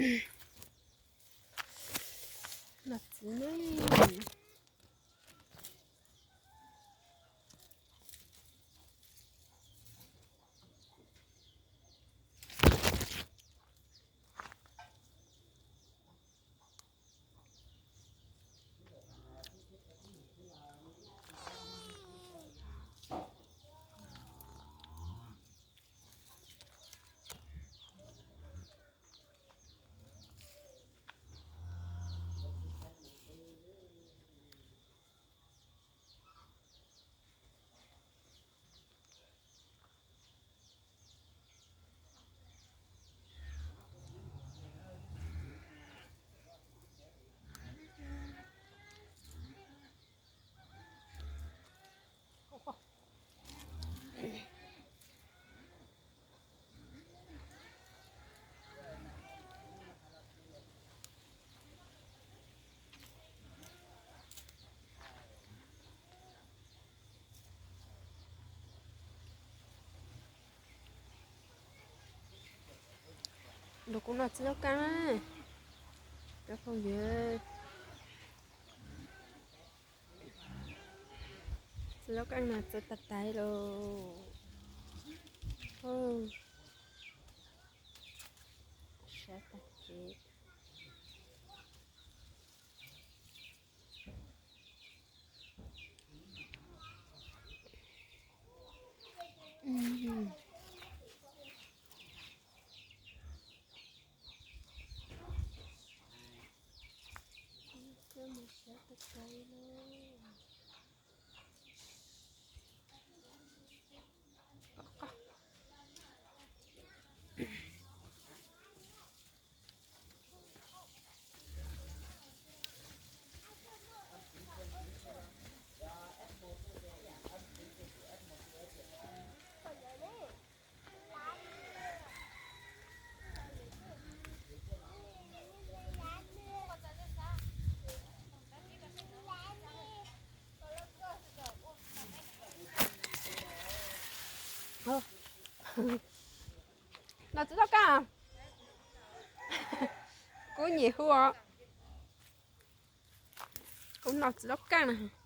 Noj txiv ne. Los kuv noj txiv lauj kaub na, cov phooj ywg. Txiv lauj kaub no txawv tas tas li lauj. Sab tag kev. Noj txiv lauj kaub. Kuv nyiam hu os. Kuv noj txiv lauj kaub na.